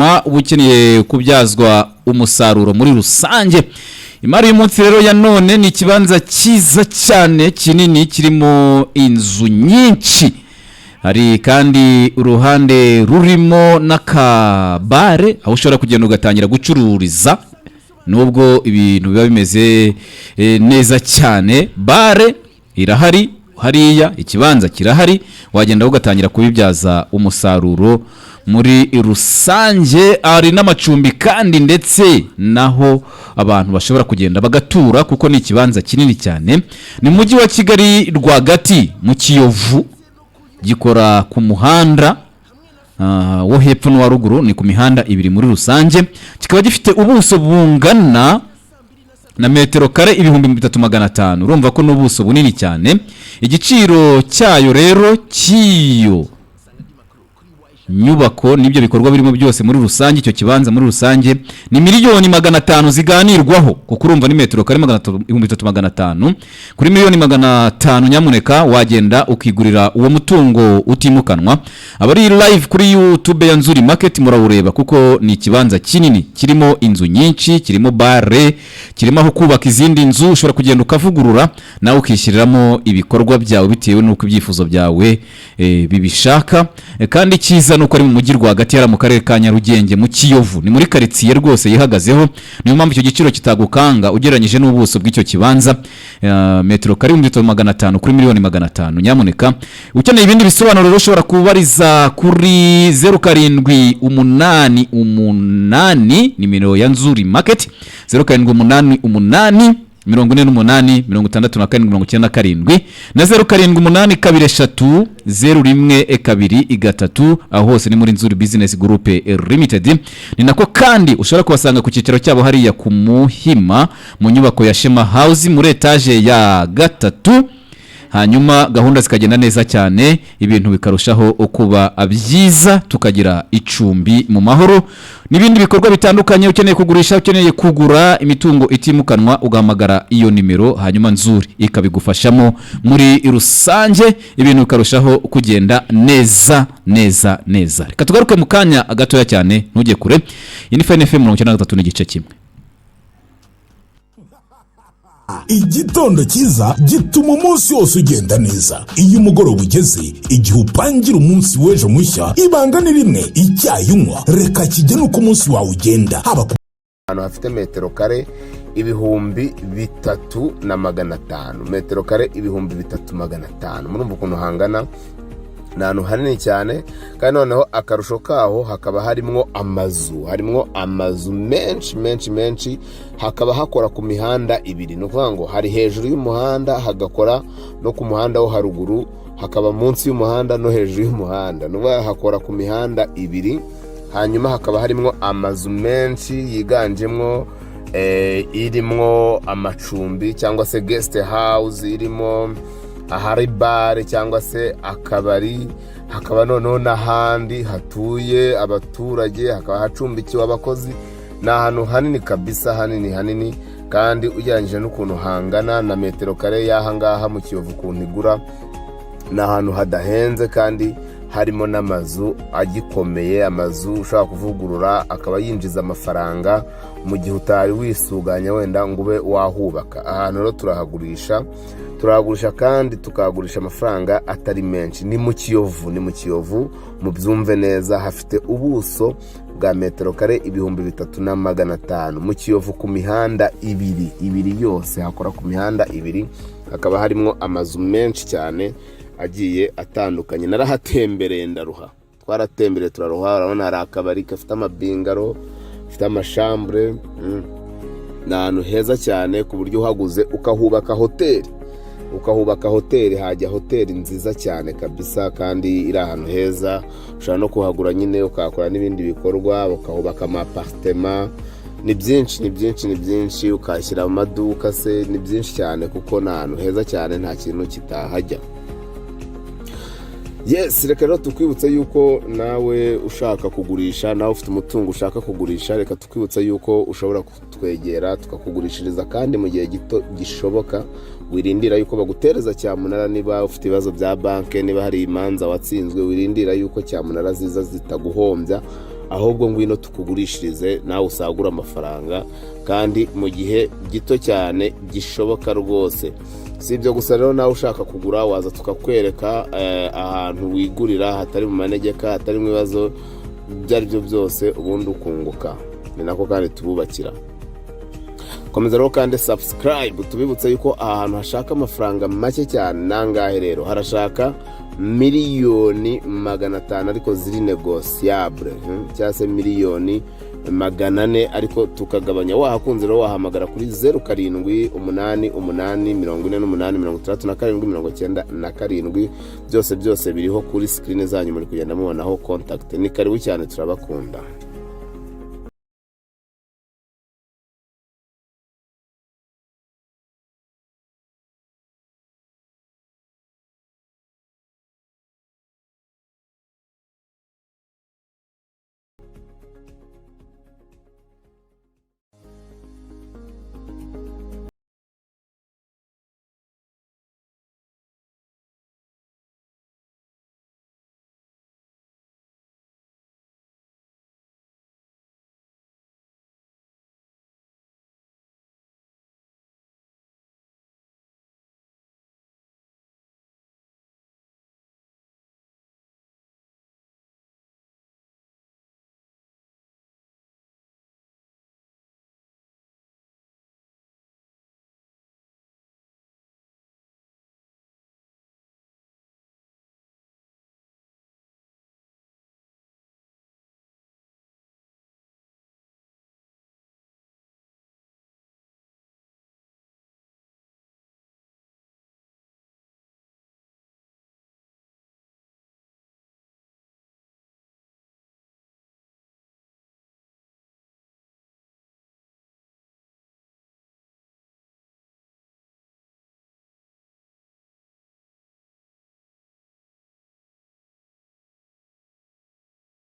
Uba ukeneye kubyazwa umusaruro muri rusange. Imari y'umunsi rero ya none ni ikibanza cyiza cyane kinini kirimo inzu nyinshi. Hari kandi uruhande rurimo n'akabare aho ushobora kugenda ugatangira gucururiza, nubwo ibintu biba bimeze neza cyane. Bare irahari hariya, ikibanza kirahari, wagenda ugatangira kubibyaza umusaruro muri rusange. Hari n'amacumbi kandi, ndetse naho abantu bashobora kugenda bagatura, kuko ni ikibanza kinini cyane. Ni mu Mujyi wa Kigali rwagati mu Kiyovu, gikora ku muhanda wo hepfo n'uwa ruguru, ni ku mihanda ibiri muri rusange. Kikaba gifite ubuso bungana na metero kare 3500. Urumva ko n'ubuso bunini cyane. Igiciro cyayo rero cy'iyo nyubako n'ibyo bikorwa birimo byose muri rusange, icyo kibanza muri rusange, ni miliyoni 500 ziganirwaho, kuko urumva ni metero kare 3500. Kuri miliyoni 500, nyamuneka wagenda ukigurira uwo mutungo utimukanwa. Abari live kuri YouTube ya Nzuri Market murawureba, kuko ni ikibanza kinini kirimo inzu nyinshi, kirimo bare, kirimo aho kubaka izindi nzu. Ushobora kugenda ukavugurura nawe ukishyiriramo ibikorwa byawe bitewe n'uko ibyifuzo byawe bibishaka. Kandi icyiza ni uko ari mu mujyi rwagati, yari mu Karere ka Nyarugenge mu Kiyovu, ni muri karitsiye rwose yihagazeho. Niyo mpamvu icyo giciro kitagukanga ugereranyije n'ubuso bw'icyo kibanza, metero kare 3500 kuri miliyoni 500. Nyamuneka, ukeneye ibindi bisobanuro rero ushobora kubariza kuri 0788, nimero ya Nzuri Market, 0788 48 67 97 na 0782 301 23. Aho hose ni muri Nzuri Business Group Limited. Ni nako kandi ushobora kubasanga ku cyicaro cyabo hariya ku Muhima, mu nyubako ya Shema House, muri etaje ya gatatu, hanyuma gahunda zikagenda neza cyane, ibintu bikarushaho kuba byiza, tukagira icumbi mu mahoro n'ibindi bikorwa bitandukanye. Ukeneye kugurisha, ukeneye kugura imitungo itimukanwa, ugahamagara iyo nimero, hanyuma Nzuri ikabigufashamo muri rusange, ibintu bikarushaho kugenda neza neza neza. Reka tugaruke mu kanya gatoya cyane, ntujye kure. Iyi ni Fine FM 93.1. Igitondo cyiza gituma umunsi wose ugenda neza. Iyo umugoroba ugeze, igihe upangira umunsi w'ejo mushya, ibanga ni rimwe: icyayi unywa reka kigene uko umunsi wawe ugenda, haba ku Ahantu hafite metero kare 3500, metero kare 3500. Murumva ukuntu hangana? Ni ahantu hanini cyane. Kandi noneho akarusho kaho, hakaba harimwo amazu, harimwo amazu menshi menshi menshi. Hakaba hakora ku mihanda ibiri, ni ukuvuga ngo hari hejuru y'umuhanda, hagakora no ku muhanda wo haruguru, hakaba munsi y'umuhanda no hejuru y'umuhanda. Ni ukuvuga hakora ku mihanda ibiri. Hanyuma hakaba harimwo amazu menshi yiganjemo irimwo amacumbi cyangwa se guest house, irimo ahari bare cyangwa se akabari, hakaba noneho n'ahandi hatuye abaturage, hakaba hacumbikiwe abakozi. Ni ahantu hanini kabisa, hanini hanini. Kandi ugereranyije n'ukuntu hangana na metero kare y'aha ngaha mu Kiyovu ukuntu igura, ni ahantu hadahenze kandi harimo n'amazu agikomeye, amazu ushobora kuvugurura akaba yinjiza amafaranga mu gihe utari wisuganya wenda ngo ube wahubaka. Ahantu rero turahagurisha, turahagurisha kandi tukahagurisha amafaranga atari menshi. Ni mu Kiyovu, ni mu Kiyovu, mubyumve neza. Hafite ubuso bwa metero kare 3500 mu Kiyovu, ku mihanda ibiri, ibiri yose hakora ku mihanda ibiri. Hakaba harimo amazu menshi cyane agiye atandukanye. Narahatembereye ndaruha, twaratembereye turaruha. Urabona hari akabari gafite amabingaro, gafite amashambure. Ni ahantu heza cyane ku buryo uhaguze ukahubaka hoteli, ukahubaka hoteli, hajya hoteli nziza cyane kabisa, kandi iri ahantu heza. Ushobora no kuhagura nyine ukahakora n'ibindi bikorwa, ukahubaka ama apartment. Ni byinshi, ni byinshi, ni byinshi. Ukahashyira amaduka se, ni byinshi cyane, kuko ni ahantu heza cyane, nta kintu kitahajya. Yes, reka rero tukwibutse yuko nawe ushaka kugurisha, nawe ufite umutungo ushaka kugurisha, reka tukwibutse yuko ushobora kutwegera tukakugurishiriza kandi mu gihe gito gishoboka. Wirindira yuko bagutereza cyamunara. Niba ufite ibibazo bya banki, niba hari imanza watsinzwe, wirindira yuko cyamunara ziza zitaguhombya. Ahubwo ngwino tukugurishirize, nawe usagure amafaranga kandi mu gihe gito cyane gishoboka rwose. Si ibyo gusa rero, nawe ushaka kugura waza tukakwereka ahantu wigurira hatari mu manegeka, hatari mu bibazo ibyo ari byo byose, ubundi ukunguka. Ni nako kandi tububakira. Komeza rero kandi subscribe. Tubibutse yuko aha hantu hashaka amafaranga make cyane. Nangahe rero? Harashaka 500 000 000 ariko ziri négociable, cyangwa se 400 000 000 ariko tukagabanya. Wahakunze rero wahamagara kuri 0788 48 67 97. Byose byose biriho kuri screen zanyu, muri kugenda mubonaho contact. Ni karibu cyane, turabakunda.